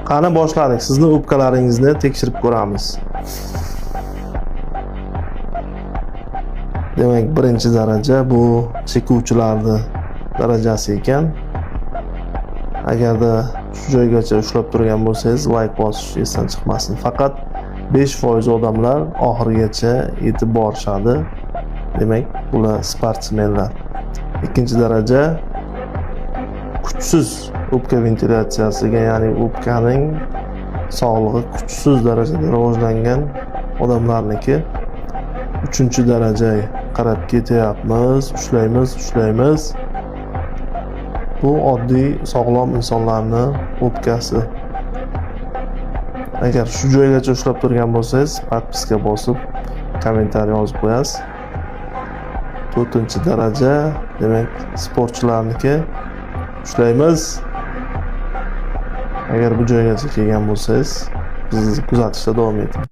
Qani, boshladik. Sizni o'pkalaringizni tekshirib ko'ramiz. Demak, birinchi daraja bu chekuvchilarni darajasi ekan. Agarda shu joygacha ushlab turgan bo'lsangiz, layk bosish esdan chiqmasin. Faqat 5% odamlar oxirigacha yetib borishadi. Demak, bular sportsmenlar. Ikkinchi daraja kuchsiz o'pka ventilyatsiyasiga, ya'ni o'pkaning sog'lig'i kuchsiz darajada rivojlangan odamlarniki. Uchinchi darajaga qarab ketyapmiz, ushlaymiz, ushlaymiz. Bu oddiy sog'lom insonlarni o'pkasi. Agar shu joygacha ushlab turgan bo'lsangiz, подписка bosib, kommentariy yozib qo'yasiz. To'rtinchi daraja, demak, sportchilarniki. Ushlaymiz. Agar bu joygacha kelgan bo'lsangiz, bizni kuzatishda davom eting.